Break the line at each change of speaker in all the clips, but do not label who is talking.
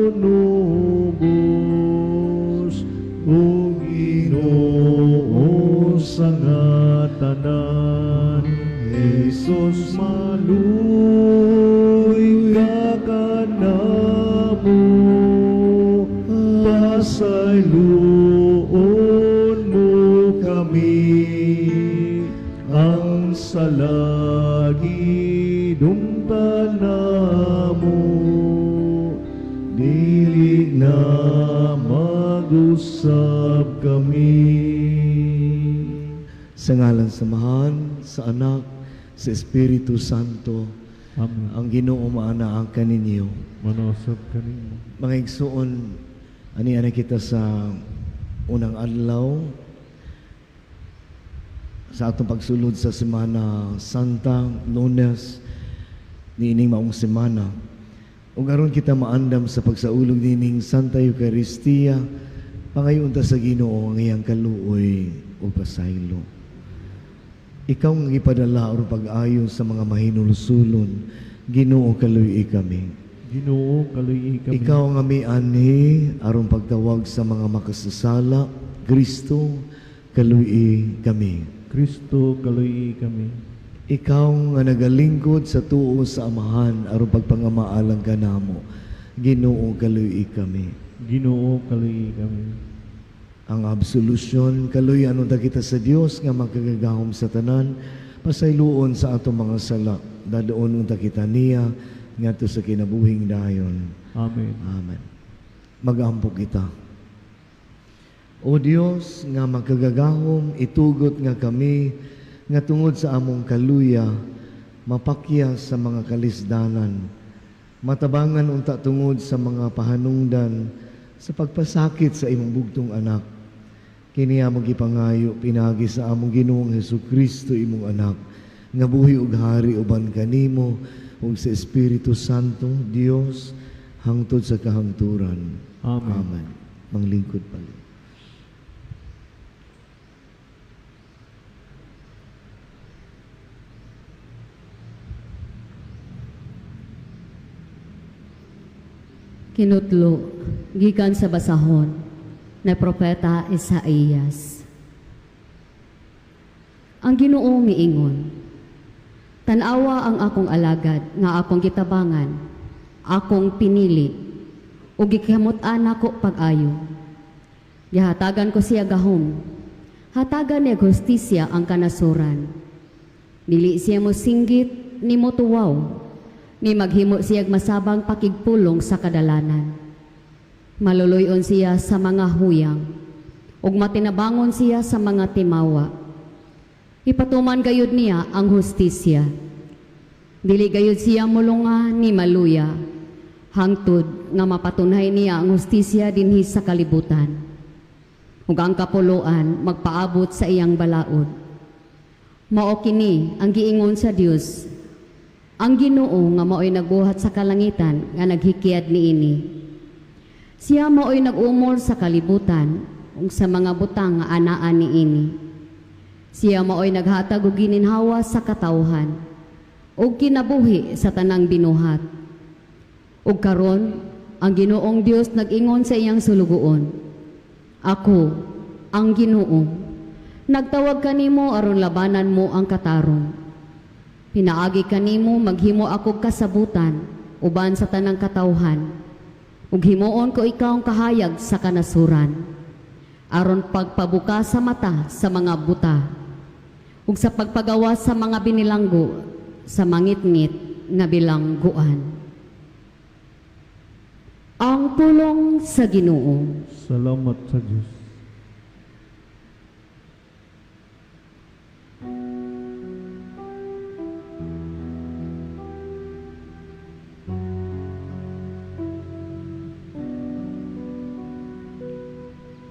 Manunubos ug Ginoo sa nga tanan. Jesus, maluy ka kanamo, pasayloon mo kami, ang salagi dumtan namo, dili na mag-usab kami.
Sa ngalan sa Amahan, sa Anak, sa Espiritu Santo.
Amen.
Ang Ginoo maanaa kaninyo.
Manusab kanimo.
Mga igsoon, ani-ani kita sa unang adlaw sa atong pagsulod sa Semana Santa, Lunes, niining maong semana. Ug aron kita maandam sa pagsaulog niining Santa Eucharistia, pangayoon ta sa Ginoo ang iyang kaluoy ug pasaylo. Ikaw nga gipadala aron pag-ayo sa mga mahinulsulon, Ginoo, kaluy-i kami.
Ginoo, kaluy-i kami.
Ikaw nga mianhi aron pagtawag sa mga makasasala, Kristo, kaluy-i kami.
Kristo, kaluy-i kami.
Ikaw nga nagalingkod sa tuo sa Amahan aron pagpangamaalang kanamo, Ginoo, kaluy-i kami.
Ginoo, kaluy-i kami.
Ang absolusyon, kaluyan unta kita sa Dios nga makagagahom sa tanan, pasayloon sa atong mga sala, dadoon unta kita niya ngadto sa kinabuhing dayon.
Amen.
Amen. Mag-ampo kita. O Dios nga makagagahom, itugot nga kami nga tungod sa among kaluya mapakya sa mga kalisdanan, matabangan unta tungod sa mga pahanungdan sa pagpasakit sa imong bugtong anak. Kini among gipangayo pinaagi sa among Ginoong Hesukristo, imong anak, nga buhi ug hari uban kanimo ug sa Espiritu Santo, Dios, hangtod sa kahangturan.
Amen.
Amen. Manglingkod pala.
Kinutlo gikan sa basahon na Propeta Isaías. Ang Ginoo miingon, tan-awa ang akong alagad nga akong gitabangan, akong pinili, ug gikamot-an nako pag-ayo. Gihatagan ko siya gahom, hatagan niya hustisya ang kanasuran. Dili siya mo singgit ni motuwaw, ni maghimo siyag masabang pakigpulong sa kadalanan. Maluluyon siya sa mga huyang, ug matinabangon siya sa mga timawa. Ipatuman gayud niya ang hustisya. Dili gayud siya mulunga ni maluya, hangtod nga mapatunhay niya ang hustisya dinhi sa kalibutan. Ug ang kapuloan magpaabot sa iyang balaod. Mao kini ang giingon sa Dios, ang Ginoo nga maoy nagbuhat sa kalangitan nga naghikiyad niini. Siya maoy nag-umol sa kalibutan ug sa mga butang nga anaa niini. Siya maoy naghatag og gininhawa sa katawhan ug kinabuhi sa tanang binuhat. Ug karon ang Ginoong Dios nag-ingon sa iyang sulugoon, Ako, ang Ginoo, nagtawag kanimo aron labanan mo ang katarong. Pinaagi kanimo maghimo ako kasabutan uban sa tanang katawhan. Ug himuon ko ikaw ang kahayag sa kanasuran, aron pagpabuka sa mata sa mga buta, ug sa pagpagawa sa mga binilanggo sa mangitngit nga bilangguan. Ang pulong sa Ginoo.
Salamat sa Diyos.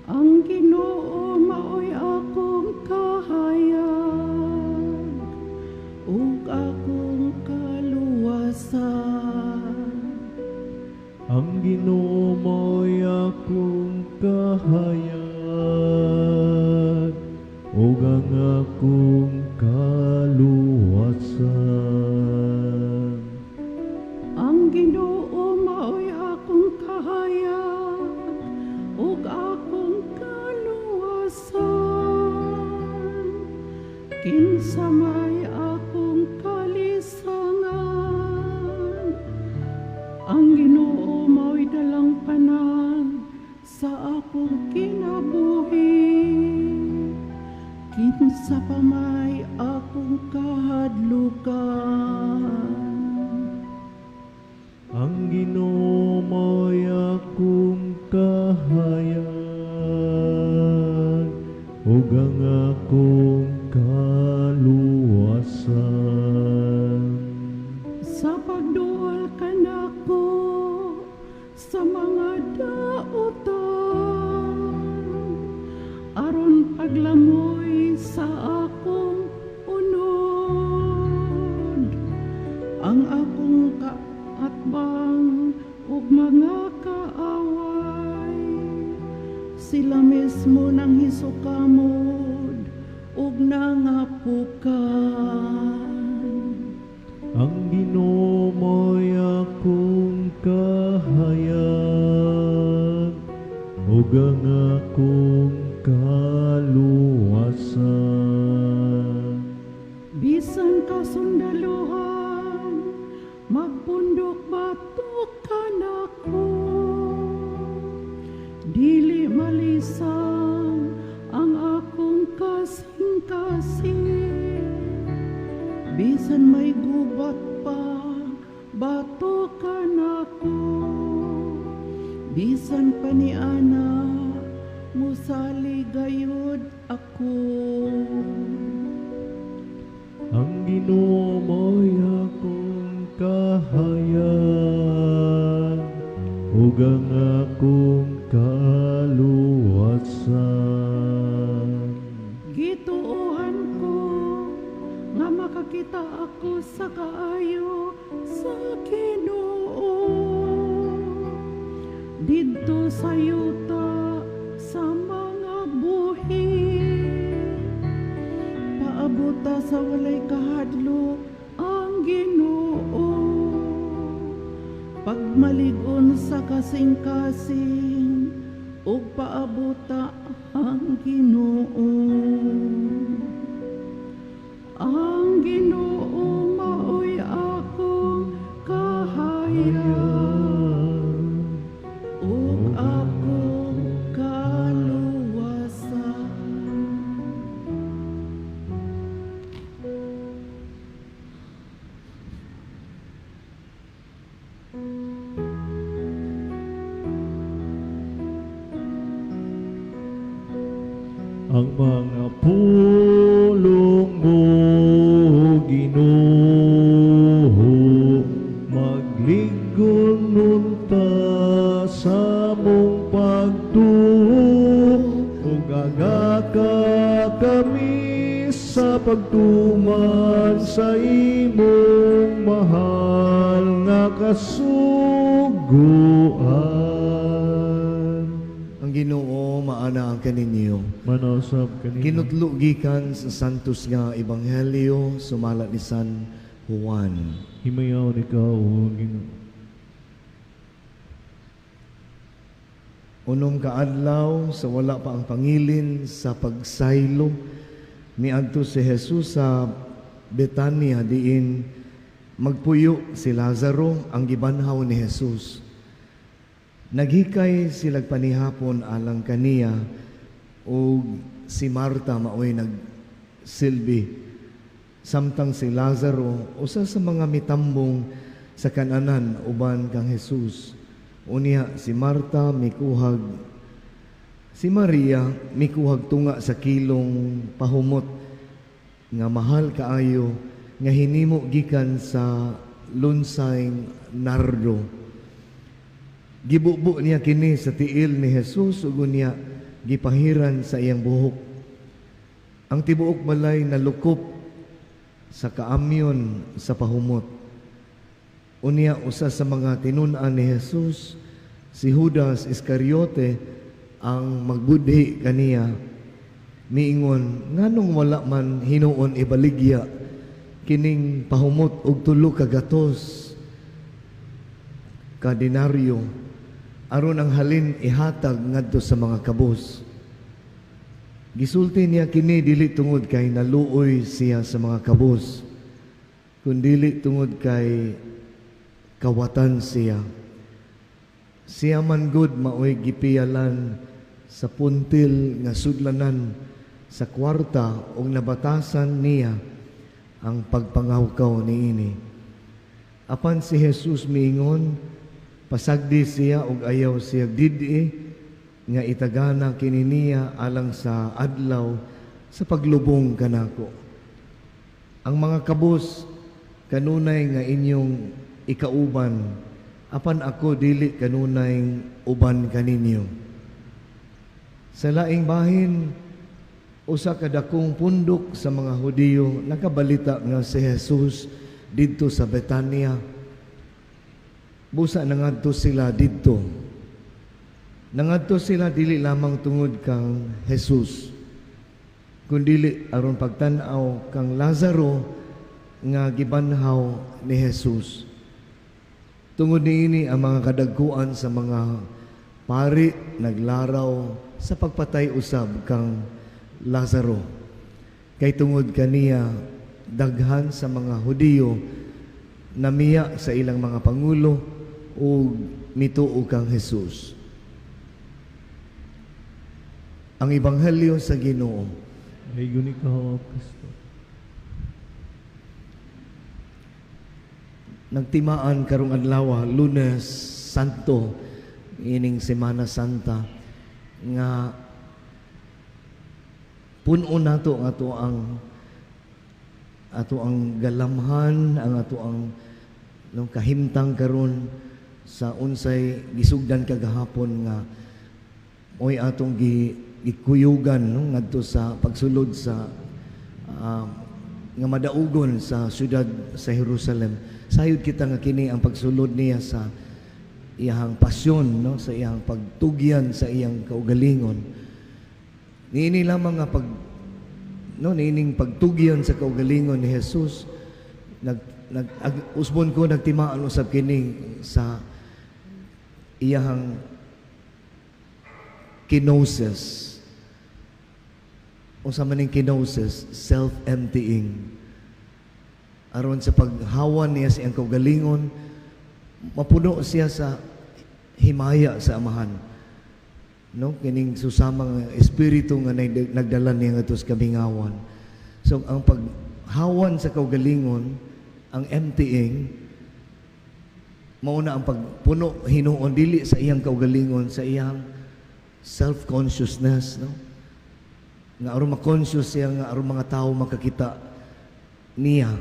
Ang Ginoo maoy akong kahayag ug akong kaluwasan.
Ang Ginoo maoy akong kahayag ug ang akong kaluwasan.
Ang Ginoo maoy akong kahayag Kinsa may akong kalisangan? Ang Ginoo mao'y dalangpanan sa akong kinabuhi. Kinsa pa may akong kahadlukan?
Ang Ginoo mao'y akong kahayag ug ang akong kaluwasan.
Sa pagduol kanako sa mga dautan, aron paglamoy sa akong unod, ang akong kaatbang ug mga kaaway, sila mismo nang hisukamod ug nangapukan.
Ang Ginoo mao'y akong kahayag ug ang akong kaluwasan.
Bisan kasundaluhan, magpundok batok kanako. Dili malisang ang akong kasing-kasing. Bisan may gubat pa, bato kanako. Bisan pa ni ana, musali gayud ako.
Ang Ginoo mao'y akong kahayag ug ang akong kaluwasan.
Gituohan ko nga makakita ako sa kaayo sa Ginoo didto sa yuta sa mga buhi. Paabuta sa walay kahadlok ang Ginoo. Pagmalig-on sa kasing-kasing ug paabuta ang Ginoo. Ang Ginoo maoy akong kahayag ug akong kaluwasan.
Ang mga pulong mo, Ginoo, magligon unta sa among pagtuo, ug agaka kami sa pagtuman sa imong mahal nga kasuguan.
Ang Ginoo maana ang kaninyo.
Manausab kanimo.
Kinutlo gikan sa Santos nga Ebanghelyo sumala ni San Juan.
Himayaw ikaw, O Ginoo.
Unom ka adlaw sa wala pa ang pangilin sa pagsaylo, miadto si Jesus sa Betania diin magpuyo si Lazaro ang gibanhaw ni Jesus. Naghikay silag panihapon alang kaniya ug si Marta maoy nagsilbi. Samtang si Lazaro usa sa mga mitambong sa kananan uban kang Jesus. Unya si Marta mikuhag, si Maria mikuhag tunga sa kilong pahumot nga mahal kaayo nga hinimo gikan sa lunsay nardo. Gibubo niya kini sa tiil ni Jesus ug unya gipahiran sa iyang buhok. Ang tibuok balay nalukop sa kaamyon sa pahumot. Unya usa sa mga tinun-an ni Jesus, si Judas Iscariote, ang magbudhi kaniya. Miingon, nganong wala man hinuon ibaligya kining pahumot og tulo ka gatos ka denaryo aron ang halin ihatag ngadto sa mga kabus. Gisulti niya kini dili tungod kay naluoy siya sa mga kabus, kundili tungod kay kawatan siya. Siya man gud maoy gipiyalan sa puntil nga sudlanan sa kwarta ug nabatasan niya ang pagpangawkaw niini. Apan si Jesus miingon, pasagdi siya ug ayaw siya didi nga itagana kini niya alang sa adlaw sa paglubong kanako. Ang mga kabus kanunay nga inyong ikauban, apan ako dili kanunay uban kaninyo. Sa laing bahin, usa ka dakong pundok sa mga Hudiyo nakabalita nga si Jesus didto sa Betania. Busa nangadto sila didto. Nangadto sila dili lamang tungod kang Jesus, kundili aron pagtan-aw kang Lazaro nga gibanhaw ni Jesus. Tungod niini, ang mga kadagkuan sa mga pari naglaraw sa pagpatay usab kang Lazaro. Kay tungod kaniya, daghan sa mga Hudiyo namiya sa ilang mga pangulo ug mituo kang Jesus. Ang Ebanghelyo sa Ginoo.
Dayon ikaw, Kristo.
Nagtimaan karong adlaw, Lunes Santo, ining Semana Santa, nga puno nato ang ato ang galamhan, ang ato ang no, kahimtang karon sa unsay gisugdan kagahapon nga mo'y atong gikuyugan, no, ngadto sa pagsulod sa nga madaugon sa syudad sa Jerusalem. Sayod kita nga kini ang pagsulod niya sa iyang pasyon, no, sa iyang pagtugyan sa iyang kaugalingon. Niini lamang nga pag no niining pagtugyan sa kaugalingon ni Jesus, nag nag ag, usbon ko nagtimaan usab kini sa iyang kenosis. Unsa man ning kenosis? Self-emptying. Aron sa paghawan niya sa iyang kaugalingon, mapuno siya sa himaya sa Amahan. No, kining susamang espiritu nga nagdala niya ngadto sa kamingawan. So ang paghawan sa kaugalingon, ang emptying, mao na ang pagpuno hinuon dili sa iyang kaugalingon, sa iyang self-consciousness, no? Nga aron ma-conscious siya nga aron mga tao makakita niya.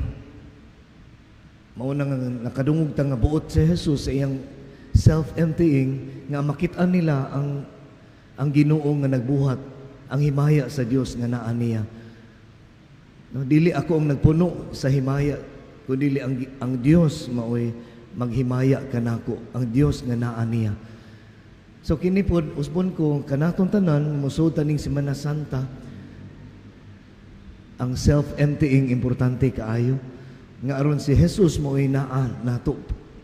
Mao na nga nakadungog ta nga buot si Jesus sa iyang self-emptying nga makit-an nila ang Ginoo nga nagbuhat ang himaya sa Dios nga naa niya. No, dili ako ang nagpuno sa himaya, kundi ang Dios maoy maghimaya kanako, ang Dios nga naa niya. So kini pod usbon ko kanatong tanan mosud taning Semana Santa, ang self-emptying importante kaayo nga aron si Jesus maoy naa nato,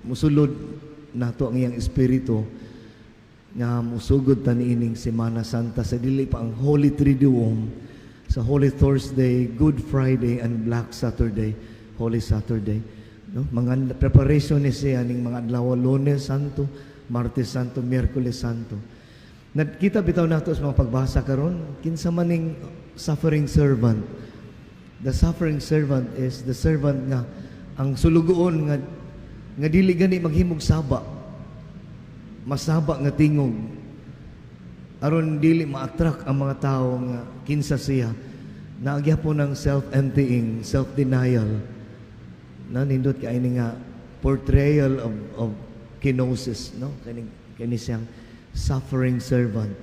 musulod nato ang iyang espiritu nga musugod ta niining Semana Santa sa dili pa ang Holy Triduum, sa Holy Thursday, Good Friday and Black Saturday, Holy Saturday, no? Mga preparation ni siya ning mga adlaw, Lunes Santo, Martes Santo, Miyerkules Santo. Nakita bitaw nato sa mga pagbasa karon kinsa man ning suffering servant. The suffering servant is the servant nga ang sulugoon nga dili gani maghimog saba, masaba nga tingog, aron dili ma-attract ang mga tao nga kinsa siya. Naagyapon ng self-emptying, self-denial. Na nindot kay ni nga portrayal of kenosis, no? Kani siyang suffering servant,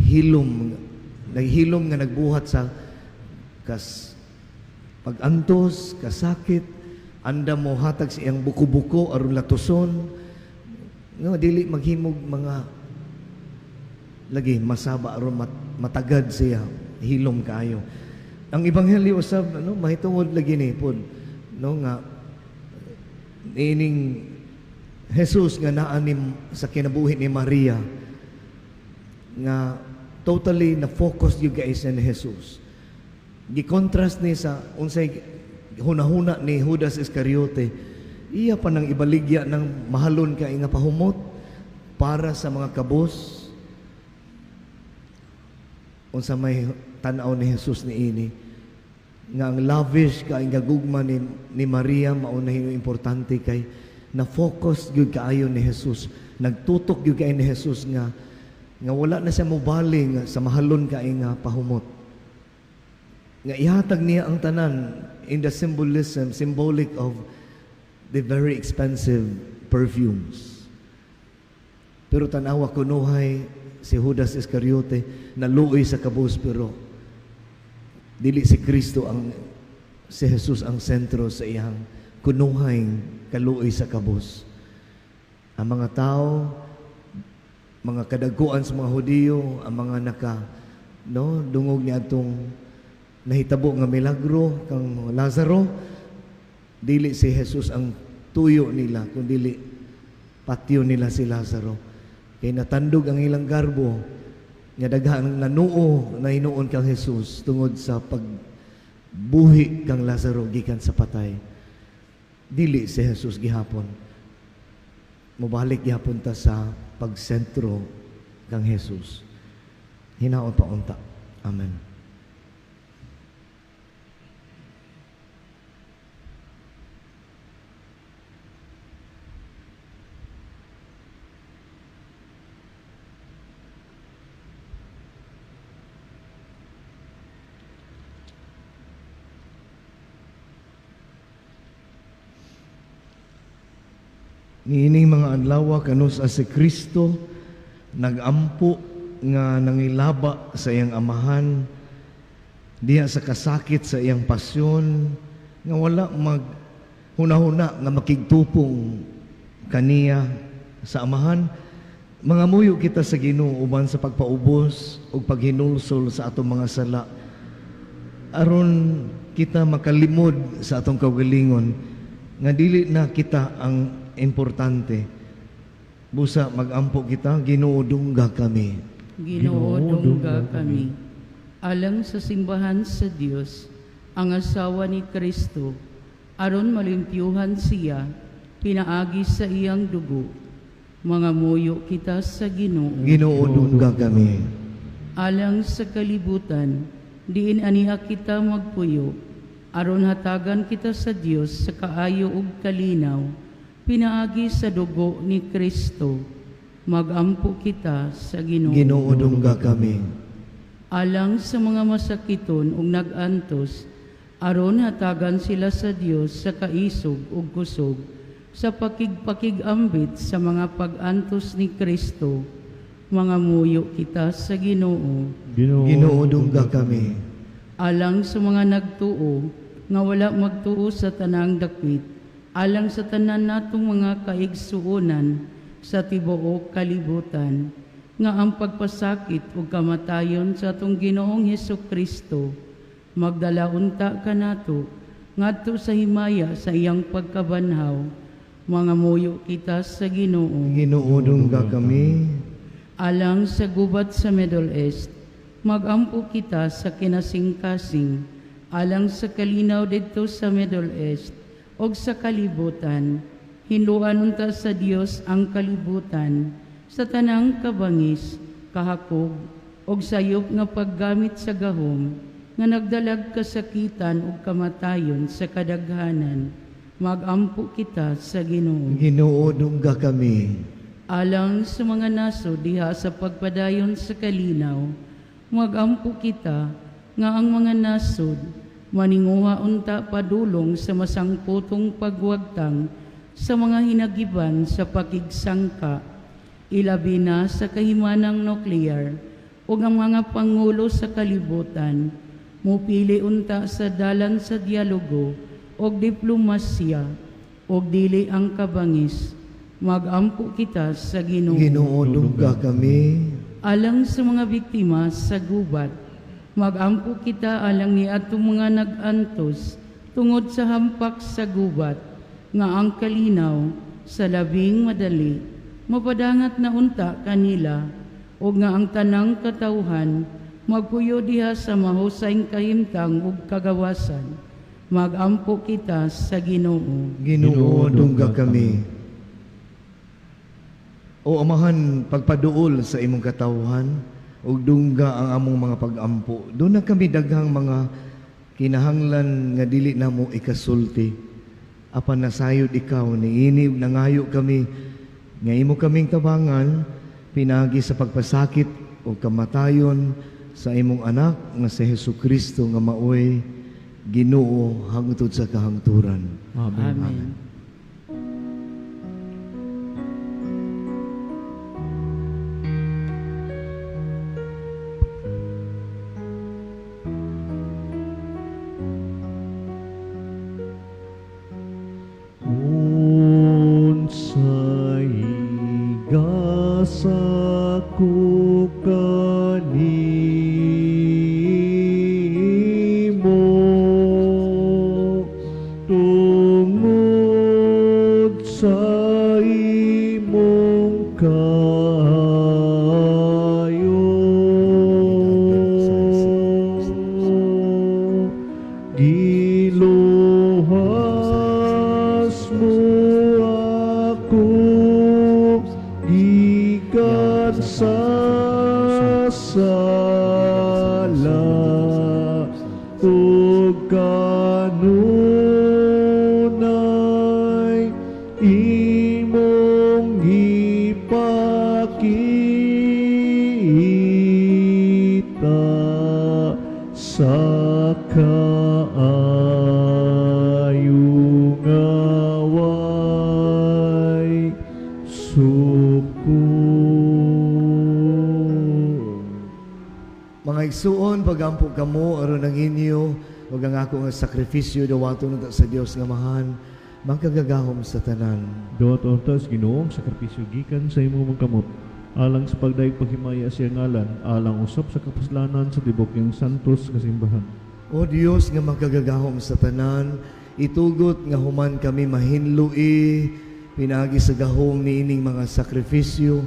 hilom, naghilom nga nagbuhat sa kas pagantos, kasakit, anda mo hatag sa iyang buko-buko aron latuson. No, dili maghimog mga lagi masaba aron matagad siya, hilom kaayo. Ang ebanghelyo usab, no, mahitungod lagi ni pod, no, nga niining Jesus nga naa ni sa kinabuhi ni Maria nga Totally na focus gyud kay siya ni Jesus. Gi-contrast ni sa unsay hunahuna ni Judas Iscariote. Iya pa nang ibaligya ng mahalon kay nga pahumot para sa mga kabos. Unsa may tan-aw ni Jesus niini nga ang lavish kay nga gugma ni Maria mao na importante kay na focus gyud kaayo ni Jesus. Nagtutok gyud kay ni Jesus nga wala na siya mobaling sa mahalon kay nga pahumot. Nga ihatag niya ang tanan in the symbolism, symbolic of the very expensive perfumes. Pero tanawa kunuhay si Judas Iscariote naluoy sa kabus, pero dili si Kristo ang si Jesus ang sentro sa iyang kunuhay kaluoy sa kabus. Ang mga tao, mga kadaguan sa mga Hudiyo, ang mga naka no dungog niya atong nahitabo nga milagro kang Lazaro, dili si Jesus ang tuyo nila, kundi patyo nila si Lazaro. Kay natandog ang ilang garbo nga daghan nanuo na hinuon kang Jesus tungod sa pagbuhi kang Lazaro gikan sa patay. Dili si Jesus gihapon. Mobalik gihapon ta sa pagsentro kang Jesus. Hinaot pa unta. Amen. Niining mga adlaw kanus si Kristo nagampo nga nangilaba sa iyang amahan diha sa kasakit sa iyang pasyon nga wala maghunahuna nga makigtupong kaniya sa amahan. Mangamuyo kita sa Ginoo uban sa pagpaubos ug paghinulsol sa atong mga sala aron kita makalimod sa atong kaugalingon nga dili na kita ang importante. Busa magampo kita, Ginoo dungga kami.
Ginoo dungga kami. Alang sa simbahan sa Dios, ang asawa ni Kristo, aron malimpyuhan siya, pinaagi sa iyang dugo. Mangamuyo kita sa Ginoo.
Ginoo dungga kami.
Alang sa kalibutan, diin aniha kita magpuyo, aron hatagan kita sa Dios sa kaayo ug kalinaw, pinaagi sa dugo ni Kristo. Magampo kita sa Ginoo.
Ginoo dungga kami.
Alang sa mga masakiton ug nag-antos, aron hatagan sila sa Dios sa kaisog ug kusog, sa pakigpakigambit sa mga pag-antos ni Kristo. Mangamuyo kita sa Ginoo.
Ginoo dungga kami.
Alang sa mga nagtuo nga wala magtuo sa tanang dakwit, alang sa tanan natong mga kaigsuonan sa tibuok kalibutan, nga ang pagpasakit ug kamatayon sa atong Ginoong Hesukristo magdala unta kanato ngadto sa himaya sa iyang pagkabanhaw. Mangamuyo kita sa Ginoo.
Ginoo dungga kami.
Alang sa gubat sa Middle East, magampo kita sa kinasingkasing alang sa kalinaw didto sa Middle East og sa kalibutan. Hinluan unta sa Dios ang kalibutan sa tanang kabangis, kahakog og sayop nga paggamit sa gahom nga nagdalag kasakitan ug kamatayon sa kadaghanan. Magampo kita sa Ginoo.
Ginoo dungga kami.
Alang sa mga naso diha sa pagpadayon sa kalinaw, magampo kita nga ang mga nasod maninguha unta padulong sa masangputong pagwagtang sa mga hinagiban sa pakigsangka, ilabi na sa kahimanang nuklear ug ang mga pangulo sa kalibutan, mupili unta sa dalan sa dialogo og diplomasya og dili ang kabangis. Magampo kita sa Ginoo.
Ginoo dungga kami.
Alang sa mga biktima sa gubat, magampo kita alang ni atong mga nag-antos tungod sa hampak sa gubat, nga ang kalinaw sa labing madali mapadangat na unta kanila ug nga ang tanang katawhan magpuyo diha sa mahusay kahimtang ug kagawasan. Magampo kita sa Ginoo.
Ginoo, dungga kami. O Amahan, pagpaduol sa imong katawhan ug dungga ang among mga pagampo. Doon na kami daghang mga kinahanglan nga dili namo ikasulti. Apan nasayod ikaw niini ug nangayo kami nga imo kaming tabangan pinaagi sa pagpasakit o kamatayon sa imong anak nga si Hesukristo nga maoy Ginoo hangtod sa kahangturan.
Amen.
Amen.
Unsay gasa ko kanimo tungod sa imong kaayo, giluwas mo ako gikan sa sala ug kanunay imong gipakita sa kaayo nga way suko.
Mga igsuon, pagampo kamo aron ang inyo ug ang ako nga sakripisyo dawaton unta sa Dios nga Amahan, makagagahom sa tanan.
Duwato unta sa Ginoo ang sakripisyo gikan sa imong mga kamot, alang sa pagdayeg paghimaya sa iyang ngalan, alang usab sa kapuslanan sa tibok niyang santos nga simbahan.
O Dios nga makagagahom sa tanan, itugot nga human kami mahinlui pinaagi sa gahom niining mga sakripisyo,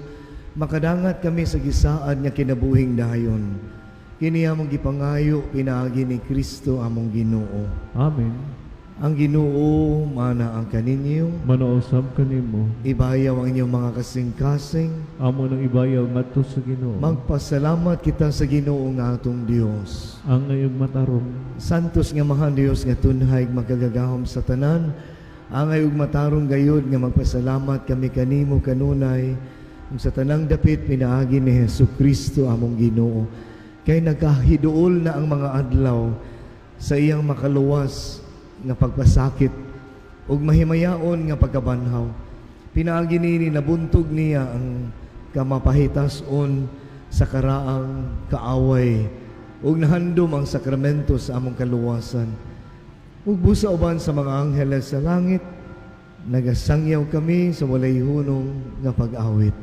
makadangat kami sa gisaad nga kinabuhing dayon. Kini among gipangayo pinaagi ni Kristo among Ginoo.
Amen.
Ang Ginoo mana ang kaninyo,
Manausab kanimo,
ibayaw ang inyong mga kasing-kasing.
Amo nang ibayaw ngadto sa Ginoo.
Magpasalamat kita sa Ginoo nga atong Dios.
Ang ngayong matarong.
Santos nga mahal Dios nga tunhay magagagahom sa tanan, angay ug matarong gayud nga magpasalamat kami kanimo kanunay ug sa tanang dapit pinaagi ni Hesukristo among Ginoo. Kay nagkahiduol na ang mga adlaw sa iyang makaluwas nga pagpasakit ug mahimayaon nga pagkabanhaw. Pinaagi niini nabuntog niya ang kamapahitason sa karaang kaaway ug nahandom ang sakramento sa among kaluwasan. Ug busa uban sa mga angheles sa langit, nagasangyaw kami sa walay hunong nga pag-awit.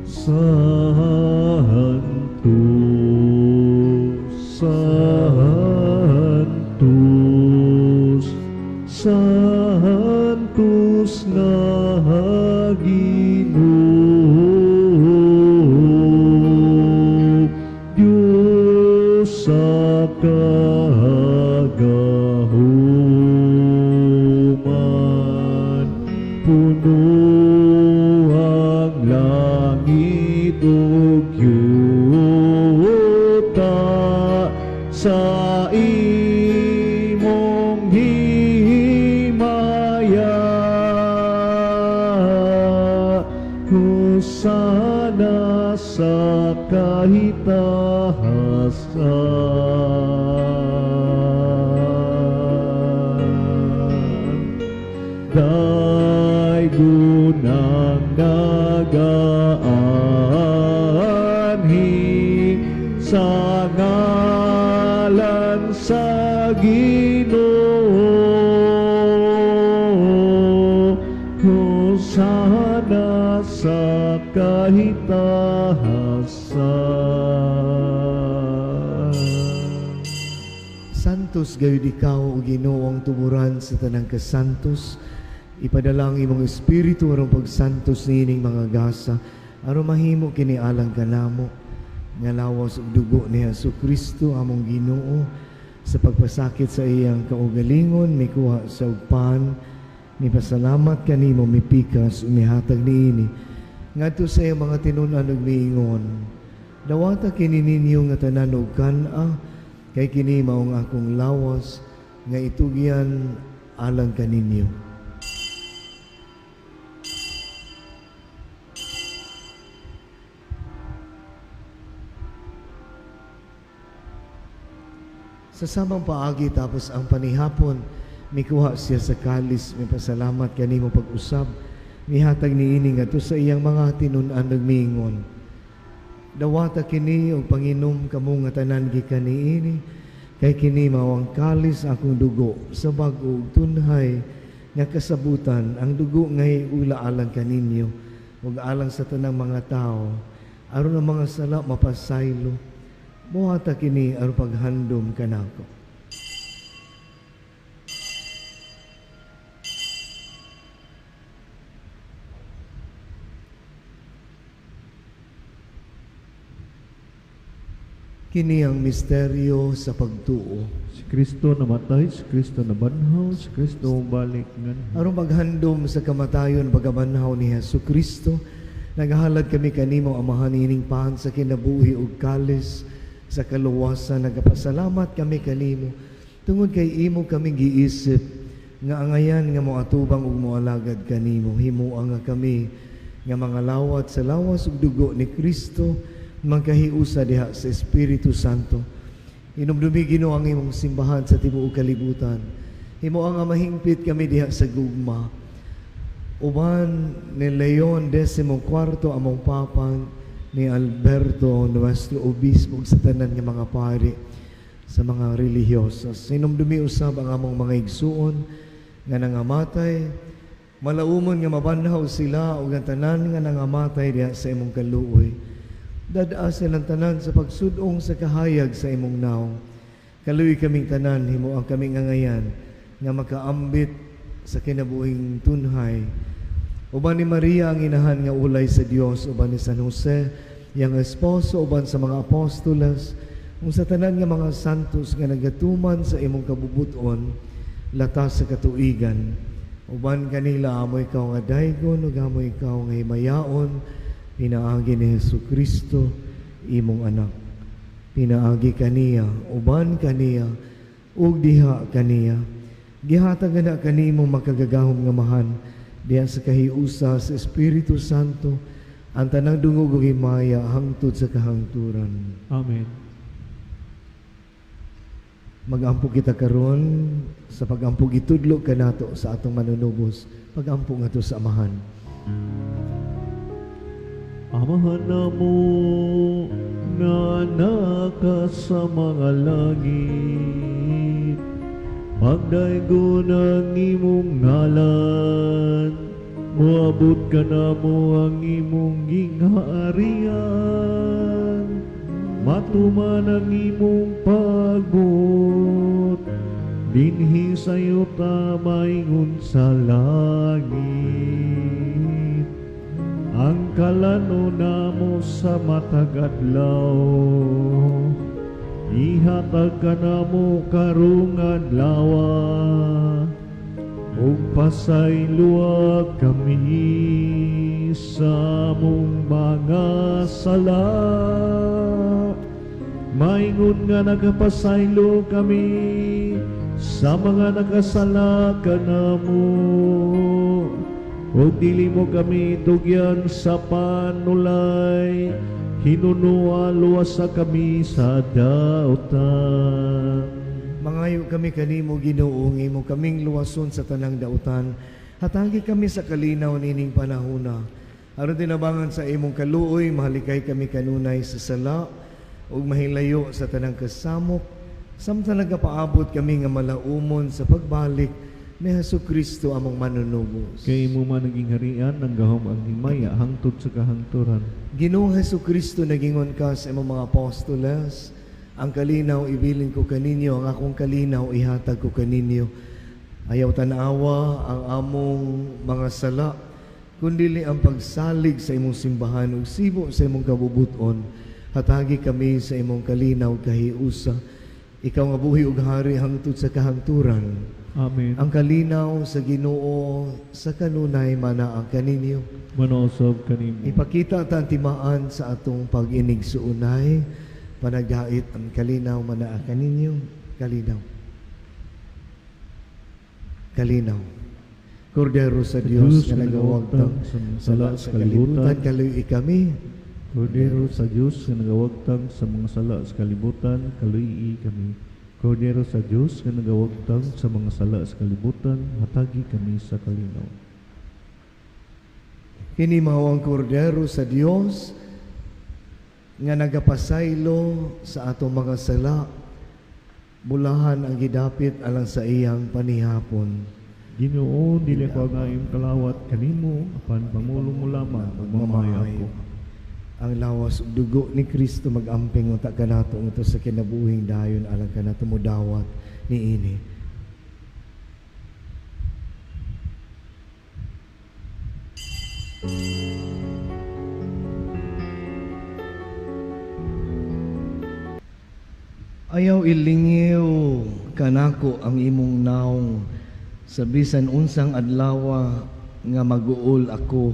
Santo, Santos, Santos na Ginoo, Diyos sa kagahuman, puno ang langit ug yuta sa imong himaya. Hosana sa kahitahasan. Daygunang nagaanhi sa ngalan sa Ginoo. Hosana sa kahitahasan.
Santos gayud ikaw o Ginoo ang tuburan sa tanang kasantos. Ipadala ang imong Espiritu aron pagsantos niining mga gasa, aron mahimo kini alang kanamo nga lawas ug dugo ni Hesus Kristo among Ginoo. Sa pagpasakit sa iyang kaugalingon, mikuha sa ugpan, mipasalamat kanimo, mipikas, umihatag niini ngadto sa iyang mga tinun-an ug miingon, dawata kini ninyo nga tanan og kan-a, kay kini maong akong lawas nga itugyan alang kaninyo. Sa samang paagi tapos ang panihapon, mikuha siya sa kalis, mipasalamat kanimo pag-usab, mihatag niini ngadto sa iyang mga tinun-an ug miingon, dawata kini og panginom kamo nga tanan gikan niini, kay kini mao ang kalis akong dugo sa bag-o ug tunhay nga kasabutan, ang dugo nga hiula alang kaninyo ug alang sa tanang mga tawo, aron ang mga sala mapasaylo. Buhata kini aron paghandom kanako. Kini ang misteryo sa pagtuo.
Si Kristo namatay, si Kristo nabanhaw, si Kristo balik nganho.
Aron maghandom sa kamatayon pagkabanhaw ni Hesus Kristo, naghalad kami kanimo Amahan ining pan sa kinabuhi ug kalis sa kaluwasan. Nagapasalamat kami kanimo tungod kay imo kami giisip nga angayan nga moatubang ug moalagad kanimo. Himoa nga kami nga mga lawat sa lawas ug dugo ni Kristo mangkahiusa diha sa Espiritu Santo. Hinumdumi Ginoo ang imong simbahan sa tibuok kalibutan. Himoa nga mahingpit kami diha sa gugma. Uban ni Leon XIV among Papa, ni Alberto nuestro obispo, sa tanan nga mga pari, sa mga relihiyosas. Hinumdumi usab ang among mga igsuon nga nangamatay, malaumon nga mabanhaw sila ug ang tanan nga nangamatay diha sa imong kaluoy. Dad-a silang tanan sa pagsudong sa kahayag sa imong naong. Kaluoy kaming tanan, himo ang kaming angayan nga makaambit sa kinabuhing tunhay. Uban ni Maria ang inahan nga ulay sa Dios, uban ni San Jose, iyang esposo, uban sa mga apostoles, ug sa tanan nga mga santos nga nagatuman sa imong kabubuton, latas sa katuigan. Uban kanila amo ikaw nga daygon ug amo ikaw nga himayaon, pinaagi ni Hesus Kristo imong anak. Pinaagi kaniya, uban kaniya, ug diha kaniya. Gihatag na kanimo makagagahom nga mahan diha sa kahiusa sa Espiritu Santo ang tanang dungog ug himaya hangtod sa kahangturan.
Amen.
Magampo kita karon sa pagampo gitudlo kanato sa atong manunubos, pagampo ngadto sa Amahan.
Amahan namo nga naka sa mga langit, pagdaygon ang imong ngalan, moabot ka namo ang imong gingharian, matuman ang imong pagbuot, dinhi sa yuta maingon sa langit. Ang kalano namo sa matag adlaw, ihatag ka namo karong adlaw, ug pasayloa kami sa among mga sala, maingon nga nagapasaylo kami sa mga nakasala kanamo. Ug dili mo kami tugyan sa panulay, hinunua luwasa kami sa dautan.
Mangayo kami kanimo Ginoo, imo kaming luwason sa tanang dautan. Hatagi kami sa kalinaw nining panahona. Aron tinabangan sa imong kaluoy, mahalikay kami kanunay sa sala ug mahilayo sa tanang kasamok. Samtang nagapaabot kami nga malaumon sa pagbalik ni Hesus Kristo among manunubos.
Kay imo man naging harian ang gahom ang himaya hangtod sa kahangturan.
Ginoong Hesus Kristo, nagingon ka sa imong mga apostoles, ang kalinaw ibilin ko kaninyo, ang akong kalinaw ihatag ko kaninyo. Ayaw tanawa ang among mga sala, kundili ang pagsalig sa imong simbahan ug sibo sa imong kabubuton. Hatagi kami sa imong kalinaw kahiusa. Ikaw nga buhi ug hari hangtod sa kahangturan.
Amen.
Ang kalinaw sa Ginoo sa kanunay manaa kaninyo.
Manausab kanimo.
Ipakita ta ang timaan sa atong pag-inigsuunay. Panagdait ang kalinaw manaa kaninyo. Kalinaw. Kalinaw. Kordero sa Dios nga nagawagtang
sa mga
sala sa kalibutan, kaluy kami.
Kordero sa Dios nga nagawagtang sa mga sala sa kalibutan, kaluy kami. Kordero sa Dios nga nagawagtang sa mga sala sa kalibutan, hatagi kami sa kalinaw.
Kini mao ang kordero sa Dios nga nagapasaylo sa atong mga sala. Bulahan ang gidapit alang sa iyang panihapon.
Ginoo, dili ko angayong kalawat kanimo, apan pamulong mo lamang ug mamaayo ako.
Ang lawas ug dugo ni Kristo mag-amping unta kanato ngadto sa kinabuhing dayon alang kanato modawat niini. Ayaw ilingiw kanako ang imong naong sa bisan unsang adlawa nga maguol ako.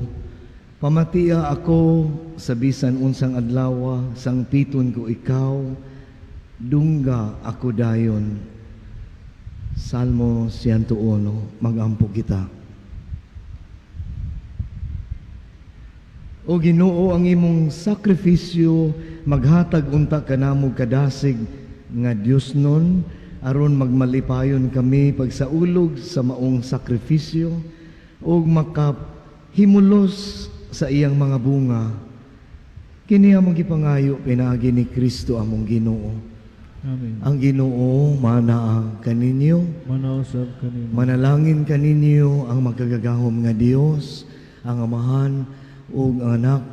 Pamatia ako sa bisan unsang adlawa sangpiton ko ikaw, dungga ako dayon. Salmo 101, magampo kita. O Ginoo, ang imong sakripisyo maghatag unta kanamo kadasig nga Dios nun, aron magmalipayon kami pagsaulog sa maong sakripisyo ug makahimulos sa iyang mga bunga. Kini among gipangayo pinaagi ni Kristo among Ginoo.
Amen.
Ang Ginoo manaa kaninyo,
Manausab kanimo.
Manalangin kaninyo ang makagagahom nga Dios, ang Amahan ug ang Anak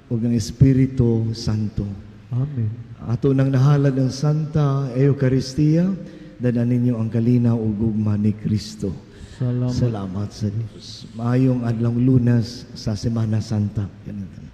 ug ang Espiritu Santo.
Amen.
Ato nang nahalad ang Santa Eucharistia, dad-an ninyo ang kalinaw ug gugma ni Kristo.
Salamat.
Salamat sa Dios. Maayong adlaw Lunes sa Semana Santa. Ganun.